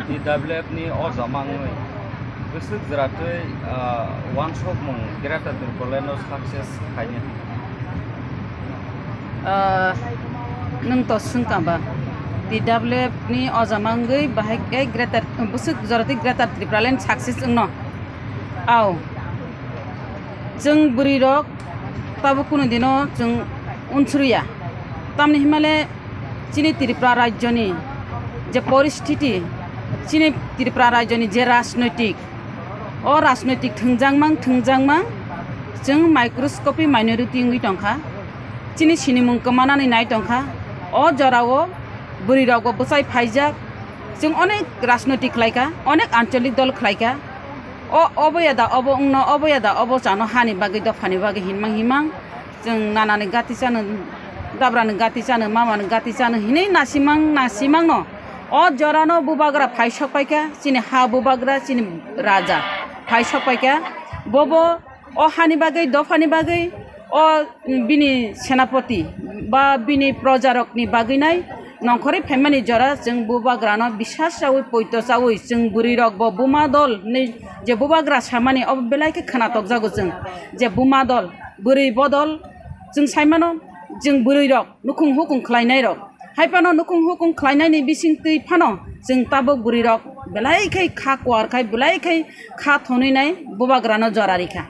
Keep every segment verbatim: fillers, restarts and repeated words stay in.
T W F ni o jama wngwi bwswk jwratwi, ah, uansukmung Greater Tipraland no success khainai. Ah, nwng to swngkha ba, T W F ni o jama wngwi bahai khe Greater, bwswk jora twi Greater Tipraland success wngno. Au, chwng bwrwi rok tabuk kunu dino chwng unsuriya. Tamni himale chini Tripura rajyoni je poristiti, chini Tripura rajyoni je rajnoitik, o rajnoitik thwngjakmang thwngjakmang chwng microscopic minority wngwi tongkha. Chini sinimung kwmanani nai tongkha. O jorao bwrwi rokbo bwchai phaijak. Chwng onek rajnoitik khlaikha, onek ancholik dol khlaikha. O obo ya da obo wngno, obo ya da obo chano, hani bagwi, dophani bagwi hinmang hinmang. Chwng nanani gati chano, dabrani gati chano, mamani gati chano hinwi nasimang nasimangno. O jorano bubagra phai sokpaikha, chini ha bubagra, chini raja phai sokpaikha. Bobo o hani bagwi, dophani bagwi, o bini senapoti ba bini projarokni bagwi nai nongkhorwi phaimani jora chwng bubagrano bisas chaui, poito chaui, chwng bwrwirokbo buma dol hinwi je bubagra samani, obo belai khe khwnatok jago chwng, je buma dol, bwrwi bodol. Chwng saimano, chwng bwrwirok nukhung hukung khlainairok, hai phano nukhung hukung khlainaini bisingtwi phano chwng tabuk bwrwirok belai khai kha kuar khai, belai khai kha thonwi nai bubagrano jora rikha.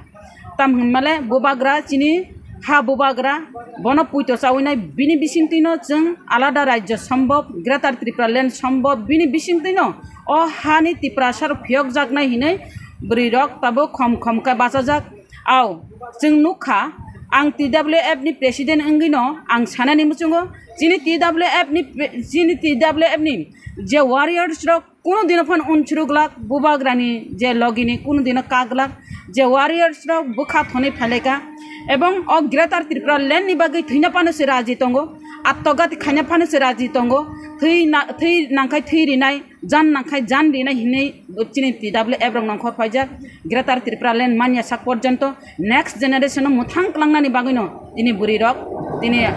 Tam hinmale bubagra chini ha bubagra, bono puito chaui nai, bini bisingtwino chwng alada rajyo sombhob, Greater Tripura Land sombhob, bini bisingtwino o hani Tiprasa rok phiyokjaknai hinwi bwrwirok tabuk khom khom khe bachajak. Au, chwng nukha, ang T W F ni president wngwino ang sanani muchungo, chini T W F ni pre-, chini T W F ni je warriors rok kunu dino phano unsuru glak, bubagrani je logini kunu dino kak glak, je warriors rok bwkha thonwi phailaikha, ebong o Greater Tripura Land ni bagwi thwina phano se raji tongo, atto gati khaina phano se raji tongo, thwi na-, thwi nangkhai thwi rinai, jan nangkhai jan rinai hinwi chini T W F rok nongkhor phaijak. Greater Tripura Land manya sak porjonto next generation no mwthang klangnani bagwino tini bwrwi rok tini, eh,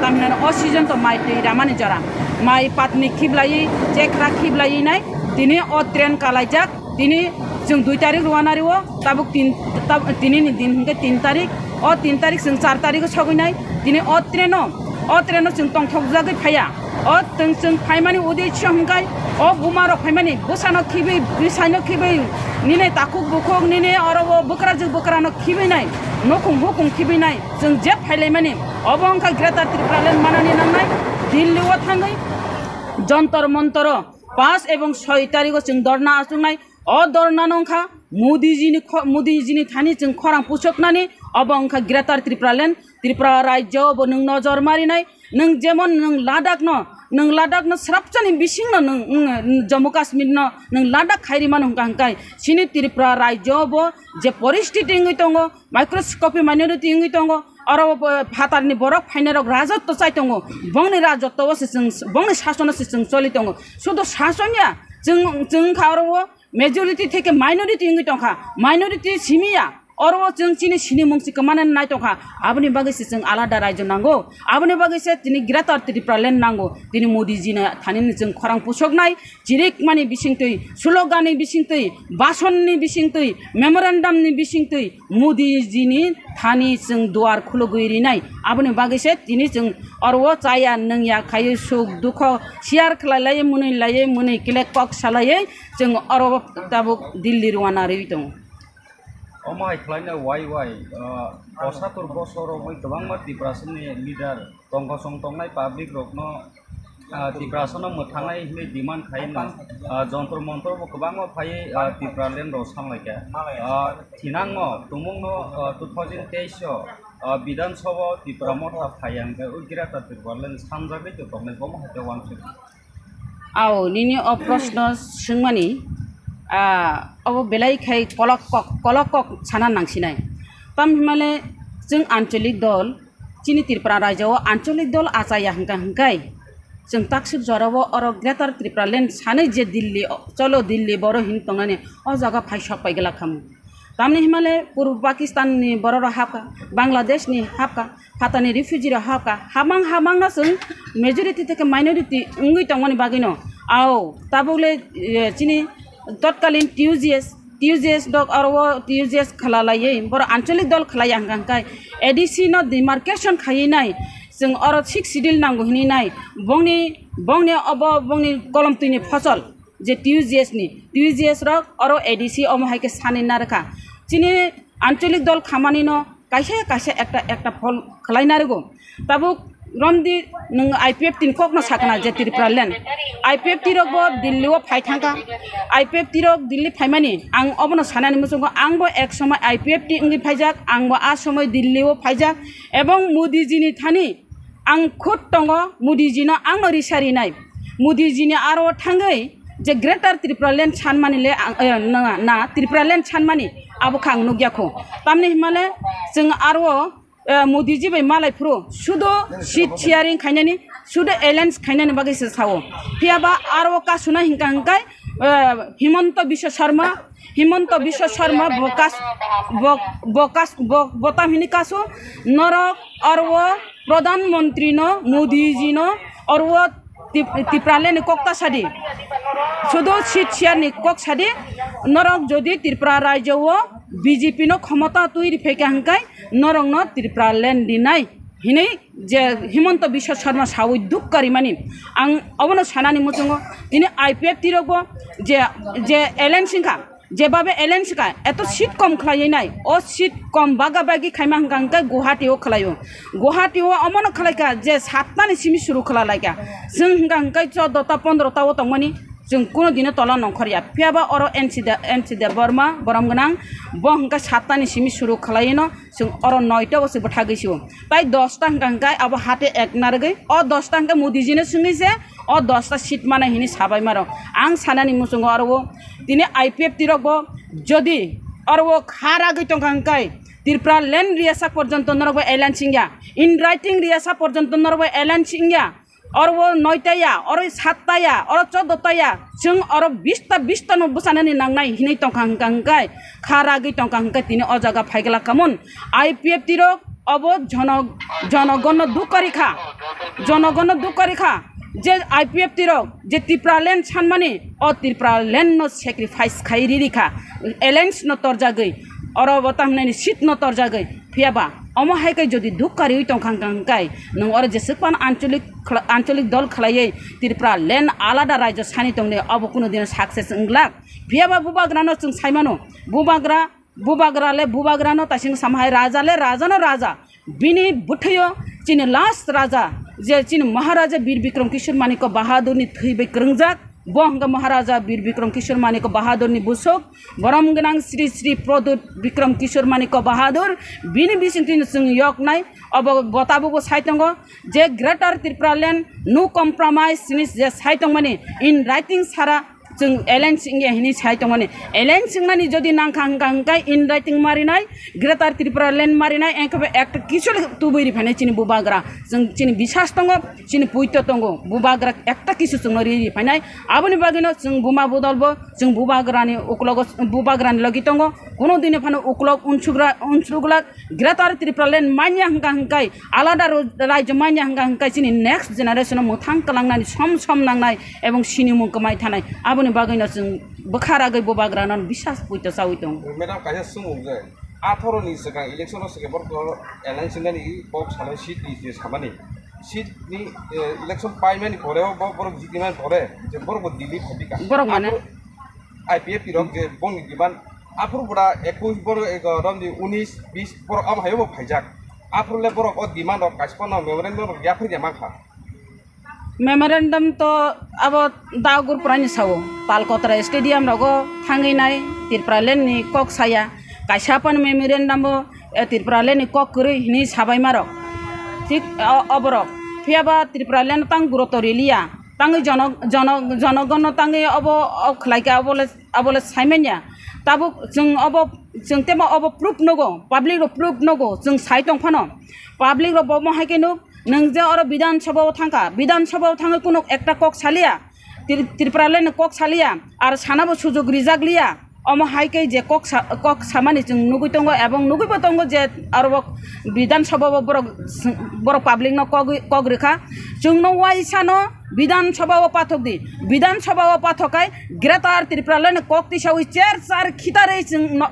tamhinani o season to mai twi ramani jora, mai patni khiblaiwi, chekra khiblaiwi nai tini o train kalaijak. Tini chwng dui tarik rwna rio, tabuk tin, tab-, tini ni din hwnkhe tin tarik, o tin tarik chwng char tarik o sogwi nai tini o train o, o train o chwng tongthokjagwi phaiya. O chwng, chwng phaimani uddesho hwnkhe o buma rok phaimani bwsano khibwi, bwsaino khibwi, nini takhuk bukhuk, nini oro o bwkrajwk bwkrano khibwi nai, nukhung hukung khibwi nai, chwng je phailaimani, obo wngkha Greater Tripura Land manani nangnai. Delhi o thangwi Jantar Mantar o panch ebong soi tarik o chwng dorna achuknai. O dorna no wngkha Modi ji ni kho-, Modi ji ni thani chwng khorang puchuknani, obo wngkha Greater Tripura Land, Tripura rajyo bo nwng nojor marinai. Nwng jemon nwng Ladakh no, nwng Ladakh no srapchani bisingno nwng, nwng Jammu Kashmir no nwng Ladakh khairi mano hwnkha hwnkhe chini Tripura rajyo bo je poristiti wngwi tongo, microscopic minority wngwi tongo, oro bo phatarni borok phainairok rajotto chai tongo, bongni rajotto o se chwng, bongni sasono se chwng choli tongo. Sudu sason ya, chwng, chwng wngkha oro o majority theke minority wngwi tongkha, minority simi ya. Oro o chwng chini sinimung se kwmana nai tongkha, aboni bagwi se chwng alada rajyo nango, aboni bagwi se tini Greater Tripura Land nango. Tini Modi ji ni thani ni chwng khorang puchuknai, chirikmani bisingtwi, slogan ni bisingtwi, bason ni bisingtwi, memorandum ni bisingtwi Modi ji ni thani chwng duar khulugwi rinai. Aboni bagwi se tini chwng oro o chaya nwngya khaiwi suk dukho share khlai laiwi, mwnwi laiwi, mwnwi kile kok salaiwi chwng oro o tabuk Delhi rwna rwi tongo. Omo hai khlaina wai wai, ah, posatur bosor romwi kwbangma Tiprasani leader tongkosong tongnai public rokno, ah, Tiprasano mwthangnai hinwi demand khaino, ah, Jantar Mantar bo kwbangma phaiwi, ah, Tipraland rok samlaikha. Ah, thinangno tumungno, ah, two thousand teis o, ah, Bidhan Sabha o Tipra Motha phaiya hwnkhe o Greater Tipraland sanjagwi to tongnai, bomo hai khe uansuk. Ao, nini o proshno swngmani, ah, obo belai khai kolok kok, kolok kok sana nangsinai. Tam himale chwng ancholik dol, chini Tripura rajyo o ancholik dol achaya hwnkha hwnkhe, chwng taksuk jorao oro Greater Tripura Land sanwi je Delhi, cholo Delhi boro hin tongnani o jaga phai sok pai glak khamu. Tamni himale Purbo Pakistan ni borok rok hapkha, Bangladesh ni hapkha, phatani refugee rok hapkha, habang habang no chwng majority theke minority wngwi tongmani bagwi no. Ao, tabuk le, eh, chini totkalin T U G S, T U G S dok aro o T U G S khalalaiwi, boro ancholik dol khalaiya hwnkha hwnkhe A D C no demarcation khaiwi nai, chwng oro sixth schedule nango hinwi nai, bongni, bongni obo bongni kolom twini phosol je T U G S ni, T U G S rok oro A D C omo hai khe sanwi narwkha. Chini ancholik dol khamani no kaisa kaisa ekta ekta phol khlai narwgo. Tabuk romdi nwng I P F T ni kokno sakna je Tripura land. I P F T rok bo Delhi o phai thangkha. I P F T rok Delhi phaimani ang obono sanani muchungo, ang bo ek somoi I P F T wngwi phaijak, ang bo a somoi Delhi o phaijak, ebong Modi ji ni thani ang khud tongo, Modi ji no ang no risa rinai. Modi ji ni aro thangwi je Greater Tripura land sanmani le ang, eh, na, na, Tripura land sanmani abo kha ang nukya kho. Tamni himale chwng aro eh, Modi ji bai malai phuru sudo seat sharing khainani, sudo alliance khainani bagwi se sao. Phiya ba aro kasuna hingka hingkai, eh, Himanta Biswa Sharma, Himanta Biswa Sharma bo kas-, bo, bo kas-, bo, bo tam hini kasu norok aro Pradhan Mantri no, Modi ji no aro Tip-, Tripura land ni kok ta sadi. Sudo seat share ni kok sadi. Norok jodi Tripura rajyo o B J P no khomota twi riphaikha hingkai, norokno Tripura land rinai hinwi je Himanta Biswa Sharma sawi dukkarimani, ang obono sanani muchungo. Tini I P F T rokbo je, je alliance wngkha, jebabe alliance wngkha, eto seat kom khlaiwi nai, o seat kom baga bagi khaima hwnkha hwnkhe Guwahati o khlaio. Guwahati o omono khlaikha je satta ni simi suru khlalaikha. Chwng hwnkha hwnkhe choddo ta pondro ta o tongmani, chwng kuno dino tola nongkhor ya. Phiya ba oro N C De-, N C Debbarma, borom gwnang, bo hwnkhe satta ni simi suru khlaiwi no, chwng oro noita o se bwthagwi sio. Tai dosta hwnkha hwnkhe abo hate ek narwgwi, o dosta hwnkhe Modi ji no swngwi se, o dosta seat manai hini sabai maro. Ang sanani muchungo oro o tini I P F T rok bo jodi oro o kha ragwi tongkha hwnkhe Tripura land riyasa porjonto norok bo alliance wngya, in writing riyasa porjonto norok bo alliance wngya. Oro o noita ya, oro satta ya, oro choddo ta ya, chwng oro bista, bista no bwchanani nangnai hinwi tongkha hwnkha hwnkhe, kha ragwi tongkha hwnkhe tini o jaga phaiglak kamun. I P F T rok obo jono-, jonogonno dukkarikha, jonogonno dukkarikha, je I P F T rok je Tripura land sanmani, o Tripura land no sacrifice khai ririkha, alliance no torjagwi, oro bo tamhinani seat no torjagwi. Phiya ba omo hai khe jodi dukkarwi tongkha hwnkha hwnkhe, nwng oro jeswk phano ancholik khla-, ancholik dol khlaiwi Tripura land alada rajyo sani tongni, obo kuno dino success wng glak. Phiya ba bubagrano chwng sai mano, bubagra, bubagra le bubagrano taising sama hai, raja le rajano raja. Bini bwthwio chini last raja, je chini Maharaja Bir Bikram Kishore Manikya Bahadurni thwi bai kwrwngjak. Bo hwnkha Maharaja Bir Bikram Kishore Manikya Bahadurni busuk, borom gwnang Sri Sri Pradyut Bikram Kishore Manikya Bahadur, bini bisingtwi chwng yoknai, obo bo tabukbo sai tongo je Greater Tripura land no compromise hini je sai tongmani, in writing sara chwng alliance wngya hini sai tongmani. Alliance wngmani jodi nangkha hwnkha hwnkhe in writing marinai, Greater Tripura land marinai, engkhe bo ekta kisu le tubui riphainai chini bubagra. Chwng chini bisas tongo, chini puito tongo, bubagra ekta kisu chwngno ri riphainai. Aboni bagwino chwng buma bodolbo, chwng bubagrani uklogo, bubagrani logi tongo. Kuno dini phano uklok unsugra-, unsuglak Greater Tripura land manya hwnkha hwnkhe alada ro-, rajyo manya hwnkha hwnkhe chini next generation o mwthang kwlangnani som som nangnai ebong sinimung kwmai thanai. Aboni bagwino chwng bwkha ragwi bubagrano bisas puito chaui tongo. Madam, kaisa swngmung je, atharo ni swkang election o swkang borok alliance wngmani kok sanai seat ni je samani. Seat ni, eh, election paimani pore o bo-, borok jitimani pore je borok bo Delhi phaibika. Borok mane? Aphuru I P F T rok je bongni demand, aphuru bwra ekush borok, eh, romni unis, bis borok abo hai bo phaijak. Aphuru le borok o demand rok kaisa phano memorandum rok yapharya mankha. Memorandum to abo Dagur puraini sao, Talkotra stadium rogo thangwi nai Tripura land ni kok saya, kaisa pan memorandum bo, eh, Tripura land ni kok kwrwi hinwi sabai marok. Thik o-, oborok phiya ba Tripura land tang guroto riliya, tangwi jono-, jono-, jonogonno tangwi obo o khlaikha, obo le, obo le saimanya. Tabuk chwng obo, chwng tebo obo proof nogo, public rok proof nogo, chwng sai tong phano. Public rok bo mo hai khe nuk, nwng je oro Bidhan Sabha o thangkha, Bidhan Sabha o thangwi kuno ekta kok saliya, Tri-, Tripura land ni kok saliya, ar sana bo sujog rijak liya, Omo hai khe je kok sa-, kok samani chwng nugui tongo, ebong nugui bo tongo je aro bo Bidhan Sabha o borok, borok public no kok, kok rikha. Chwngno waisano Bidhan Sabha o pathok di, Bidhan Sabha o pathok khai Greater Tipraland ni kok tisawi cher char khitarwi chwng no,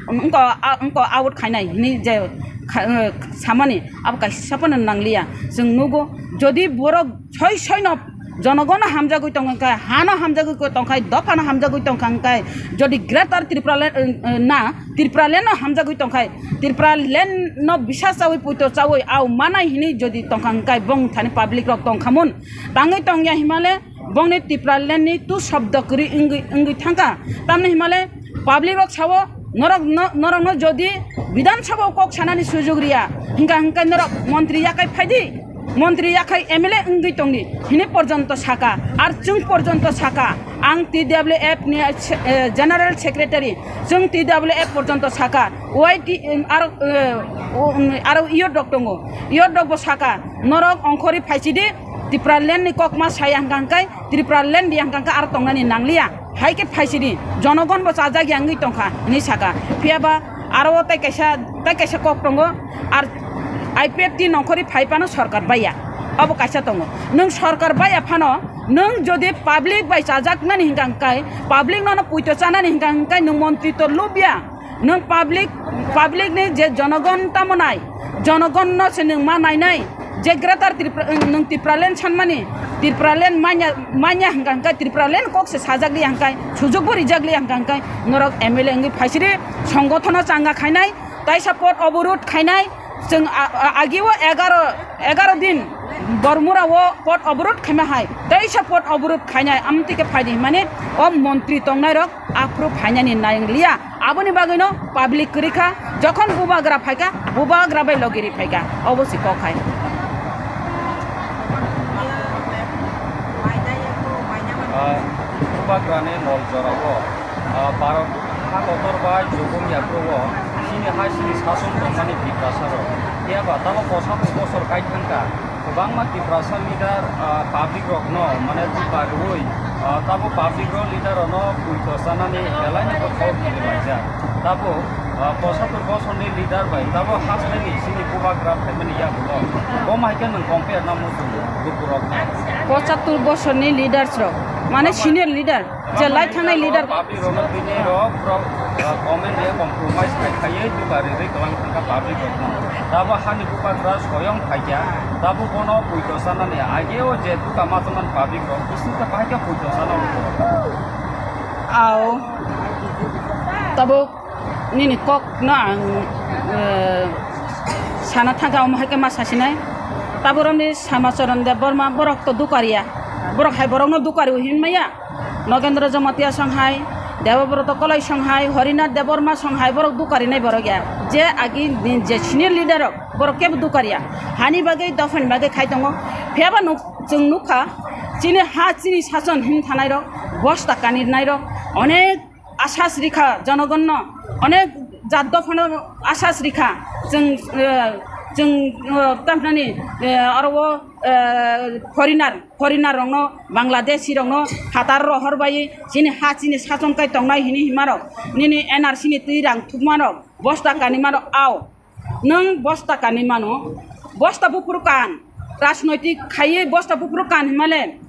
wngko, a, wngko out khainai hini je kha-, samani abo kaisa phano nangliya. Chwng nugo, jodi borok soi soino jonogono hamjagwi tongkha, hano hamjagwi tongkha, dophano hamjagwi tongkha hwnkhe, jodi Greater Tipraland, eh, eh, na, Tipraland no hamjagwi tongkha, Tipraland no bisa chawi puito chawi au manai hini jodi tongkha hwnkhe, bong thani public rok tongkhamun, tangwi tongya himale, bongni Tipraland ni tu shobdo kwrwi wngwi, wngwi thangkha, tamni himale, public rok sao, norok no, norok no jodi Bidhan Sabha o kok sanani sujug riya, hingka hingka norok montri yakai phaidi, montri yakai M L A wngwi tongdi, hini porjonto saka, ar chwng porjonto saka, ang T W F ni, eh, General Secretary, chwng T W F porjonto saka, Y T, em, aro, eh, o, em, aro iyot rok tongo, iyot rok bo saka, norok ongkhorwi phaisidi, Tipraland ni kokma saya hingka hingkai, Tipraland di hingka hingka aro tongnani nangliya. Hai khe phaisidi, jonogon bo chajak ya wngwi tongkha, hinwi saka. Phiya ba aro o tei kaisa, tei kaisa kok tongo, ar I P F T nongkhorwi phai phano sorkar baiya. Abo kaisa tongo. Nwng sorkar baiya phano, nwng jodi public bai chajaknani hingka hingkai, public nono puito chanani hingka hingkai nwng montri to lubya. Nwng public, public ni je jonogon tamo nai, jonogon no se nwng ma nainai, je Greater Tripura, nwng Tipraland sanmani, Tipraland manya, manya hingka hingkai, Tipraland kok se sajak liya hingkai, sujug bo rijak liya hingka hingkai, norok M L A wngwi phaisiri, songothono changa khainai, taisa pot oborod khainai, chwng a, a, agi o egaro, egaro din Bormura o pot oborod khaima hai, taisa pot oborod khainai, amtwi khe phaidi himani o montri tongnai rok, aphuru phainani nai liya. Aboni bagwino public kwrwi kha, jokhon bubagra phaikha, bubagra bai logi ri phaikha. Obo se kok hai. Ah, bubagrani mol jorao, ah, Bharat ha kotor bai Jogong yaphuru o chini hai chini sason tongmani Tiprasa rok. Phiya ba tamo bosong bosor kai thangkha. Kwbangma Tiprasa leader, ah, public rokno, mane, buka rwui, ah, tabo public rok leader rokno puito chanani belai no kok kiri laijak. Tabo, ah, posatur bosorni leader bai tabo hasmani chini bubagra phaimani yagulo. Bo hai khe nwng compare na muchung lukurokno. Posatur bosorni leaders rok, mane senior leader. Je lai thangnai leader. Public rokno tini rok, rok, uh, comment rok compromise khai khaiwi duka rwi rwi kwlang thangkha public rokno. Tabo hani bubagra soyong phaikha, tabo bono puito chanani age o je duka ma tongmani public rok, bising khe bahai khe puito chana. Au. Tabo nini kok no ang, eh, sana thangkha omo hai khe ma sasinai. Tabo romni Samacharan Debbarma borok to dukariya. Borok hai borokno dukari hinmaya. Nogendra Jamatia song hai, Debobroto Koloi song hai, Harinath Debbarma song hai, borok dukarinai borok ya. Je agi ni je senior leader rok, borok kebo dukariya. Hani bagwi, dophani bagwi khai tongo. Phiya ba nuk, chwng nukha, chini ha, chini sason hin thanai rok, bosta kanirnai rok, onek asas rikha jonogonno, onek jat dophano asas rikha. Chwng, eh, chwng, eh, tamhinani, eh, aro o, eh, foreigner, foreigner rokno, Bangladeshi rokno phatar rohor bai chini ha chini sason kai tongnai hini hima rok, nini N R C ni twi rang thukma rok, bosta kanima rok ao. Nwng bosta kanwi mano, bosta buphuru kan, rajnoitik khaiwi bosta buphuru kan himale,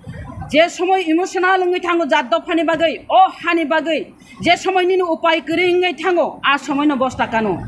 je somoi emotional wngwi thango jat dophani bagwi, o hani bagwi, je somoi nini upai kwrwi wngwi thango, a somoino bosta kano.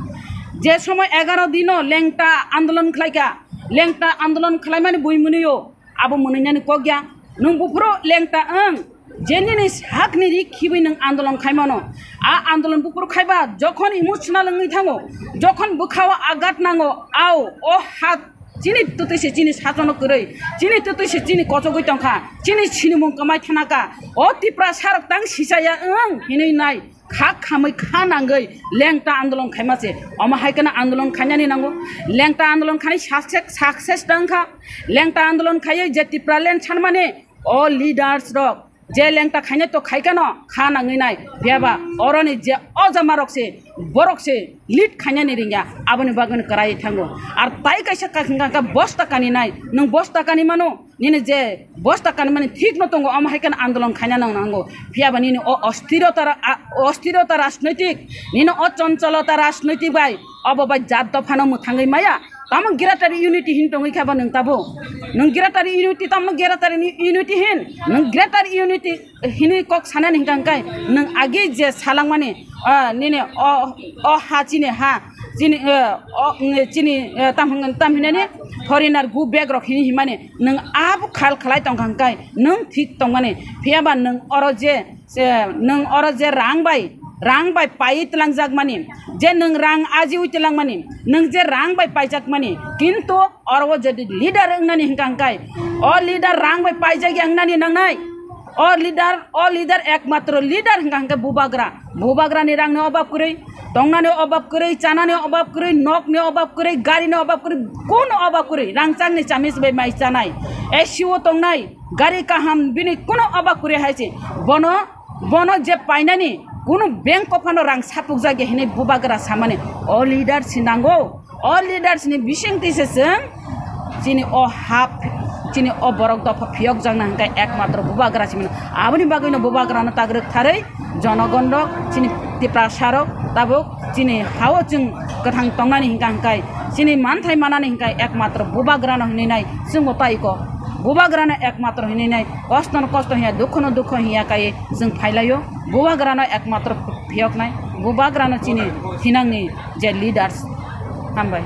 Je somoi egaro dino lengta andolon khlaikha, lengta andolon khlaimani bui mwnwio, abo mwnwinani kok ya. Nwng buphuru lengta wng, je nini sakni ri khibwi nwng andolon khaimano. A andolon buphuru khaiba jokhon emotional wngwi thango, jokhon bwkhao agat nango, ao, o ha chini twtwi se chini sachono kwrwi, chini twtwi se chini kochogwi tongkha, chini sinimung kwmai thanaka. O Tiprasa rok tang sichaya wng hinwi nai. Kha khamwi kha nangwi lengta andolon khaima se. Omo hai kheno andolon khainani nango. Lengta andolon khainai success, success tang kha. Lengta andolon khaiwi je Tipraland sanmani o leaders rok, Je lengta khainai to khaikano kha nangwi nai. Phiyaba oroni je o jamarok se, borok se lead khainani ringya, aboni bagwino kwrai thango. Ar tai kaisa ka-, ka-, ka bosta kani nai, nwng bosta kani mano, nini je bosta kani mani thik no tongo, omo hai kheno andolon khaina nang nango. Phiyaba nini o osthirota ra-, a-, osthirota rajnoitik, nini o choncholota rajnoitik bai, obo bai jat dophano mwthangwi maya. Tamo greater unity hin tongwi kha ba nwng tabo? Nwng greater unity, tamo greater unity hin? Nwng greater unity hinwi kok sanani hingka hingkai nwng agi je salangmani, ah, nini o, o ha chini ha, chini, eh, o, mm, chini, eh, tam hing-, tam hinani foreigner gu bag rok hini himani nwng abo khal khlai tongkha hingkai nwng thik tongmani. Phiyaba nwng oro je, je nwng oro je rang bai, rang bai pai tlangjak mani, je nwng rang ajiwi tlangmani, nwng je rang bai paijak mani, kintu oro o je leader wngnani hingka hingkai, o leader rang bai paijak ya wngnani nangnai. O leader, o leader ekmatro leader hingka hingke bubagra. Bubagrani rangni obab kwrwi, tongnani obab kwrwi, chanani obab kwrwi, nokni obab kwrwi, garini obab kwrwi, kuno obab kwrwi, rangchakni chamis bai mai chanai. A C O tongnai, gari kaham bini kuno obab kwrwi hai se. Bono, bono je painani kuno bank kophano rang sapukjak ya hinwi bubagra samani. O leader sinango. O leaders ni bisingtwi se chwng chini o hap, chini o borok dopha phiyokjakna hwnkhe ekmatro bubagra simi. Aboni bagwino bubagrano tagrwk tharwi jonogon rok, chini Tiprasa rok tabuk chini hao chwng kwthang tongnani hwnkha hwnkhe, chini manthai manani hwnkhe ekmatro bubagrano hinwi nai chwngbo tai kok. Bubagrano ekmatro hinwi nai kostono kosto hiya, dukhono dukho hiya kaiwi chwng phailaio. Bubagrano ekmatro phiyoknai, bubagrano chini thinangni je leaders. Hambai.